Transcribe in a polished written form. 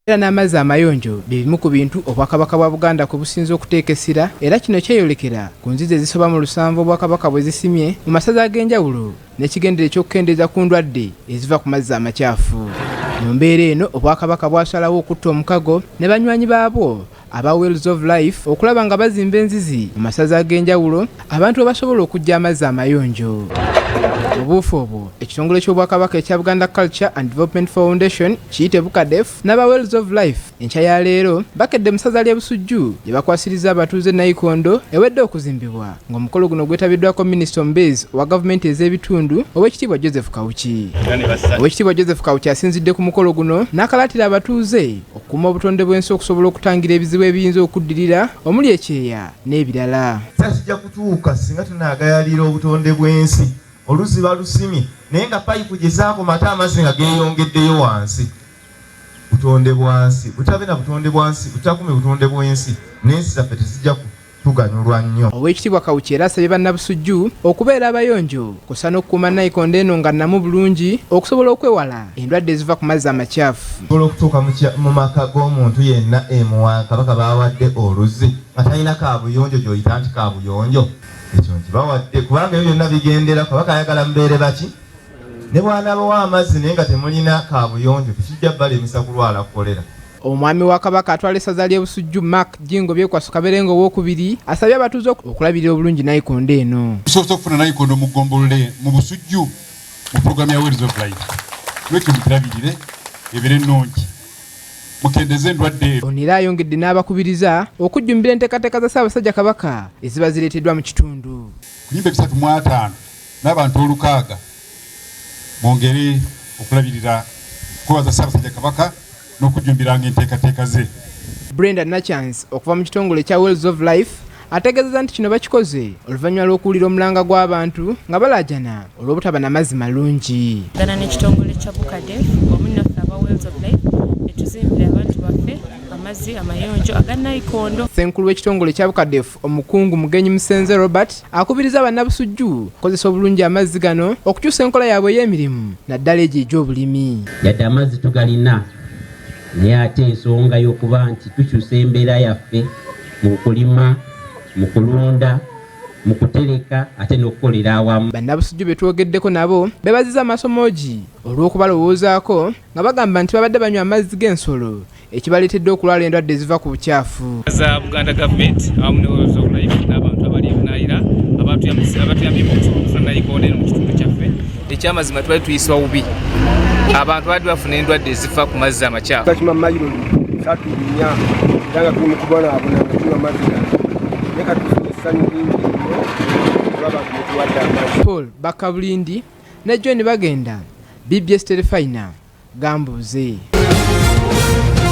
Era n'amazzi amayonjo bye bimu ku bintu Obwakabaka bwa Buganda kwe businze okuteeka essira era kino kyeyolekera ku nzizi ezisoba mu lusanvu Obwakabaka bwe zisimye mu masaza ag'enjawulo n'ekigendererwa eky'okukendeeza ku ndwadde eziva ku mazzi amacaafu. Mu mbeera eno Obwakabaka bwasalawo okutta omukago ne banywanyi baabwo aba Wells of Life okulaba nga bazimba enzizi mu masaza ag'enjawulo abantu we basobola okuggya amazzi amayonjo. Mu buufu obwo, ekitongole ky'Obwakabaka ekya Buganda Culture and Development Foundation kiyite Bucadef n'aba Wells of Life enkya ya leero bakedde mu ssaza ly'e Busujju gye bakwasirizza abatuuze Nayikondo ewedde okuzimbibwa ng'omukolo guno gwetabiddwako minisita omubeezi owa gavumenti ez'ebitundu Oweekitiibwa Joseph Kawuki. Oweekitiibwa Joseph Kawuki asinzidde ku mukolo guno n'akalaatira abatuuze okukuuma obutonde bw'ensi okusobola okutangira ebizibu ebiyinza okuddirira omuli ekyeya n'ebirala. Kijja kutuuka singa tunaagayaalira obutonde bw'ensi, oluzzi balusimye naye nga payipu gye zaakoma ate amazzi nga geeyongeddeyo wansi. Butonde bwa nsi, butabe na butonde bwa nsi, butakume butonde bw'ensi n'ensi zaffe tezijja tuganyulwa nnyo. Oweekitiibwa Kawuki era asabye Bannabusujju okubeera abayonjo kw'ossa n'okukuuma nayikondo eno nga nnamu bulungi okusobola okwewala endwadde eziva ku mazzi amacaafu. Osobola okutuuka mu maka g'omuntu yenna e Muwanga Kabaka b'awadde oluzzi nga talina kaabuyonjo gy'oyita nti kaabuyonjo? Ekyo nkibawadde kubanga ebyo byonna bigendera Kabaka ayagala mubeere baki? Ne bw'anaabawa amazzi naye nga temulina kaabuyonjo tekijja balemesa kulwala kkolera. Omwami wa Kabaka atwala essaza ly'e Busujju Mark Jjingo Byekwaso Kaberenge Owookubiri asabye abatuuze okulabirira obulungi nayikondo eno. Tusoose okufuna nayikondo mu ggombolola mu Busujju mu pulogulaamu ya Wells of Life lwekyo mugirabirire ebeere nnungi mukendeze endwadde. Ono era ayongedde n'abakubiriza okujjumbira enteekateeka za Ssaabasajja Kabaka eziba zireeteddwa mu kitundu. Ku nnyumba 350 n'abantu olukaaga mwongere okulabirira kwebaza Ssaabasajja Kabaka n'okujjumbiranga enteekateeka ze. Brenda Nachance okuva mu kitongole ekya Wells of Life ategeezezza nti kino bakikoze oluvannyuma lw'okuwulira omulanga gw'abantu nga balaajana olw'obutaba na mazzi malungi. Gana n'ekitongole kya Bucadef wamu naffe aba Wells of Life ne tuzimbira abantu baffe amazzi amayonjo aga nayikondo. Ssenkulu w'ekitongole ekya Bucadef Omukungu Mugenyi Musenze Robert akubiriza Bannabusujju okukozesa obulungi amazzi gano okukyusa enkola yaabwe ey'emirimu naddala egyo egy'obulimi. Yadde amazzi tugalina naye ate ensonga y'okuba nti tukyusa embeera yaffe mu kulima, mu kulunda, mu kutereka ate n'okukolera awamu. Bannabusujju be twogeddeko nabo beebazizza Masomogi olw'okubalowoozaako nga bagamba nti babadde banywa amazzi g'ensolo ekibaleetedde okulwala endwadde eziva ku bukyafu. Za Buganda gavumenti awamu ne Wells of Life n'abantu abali ebunaayira abatuyambyeko okusobola okufuna nayikondo eno mu kitundu kyaffe. Ekyamazima tubadde tuyisibwa bubi, abantu babadde bafuna endwadde ezifa ku mazzi amakyafu. Bakima mayiro 3 4 era nga tuli mu kubonaabona nga tunywa amazzi gano naye kati tufunye essanyu lingi nnyo olw'abantu mutuwadde amazzi. Paul Bakabulindi ne John Bagenda, BBS Terefayina, Gambuuze.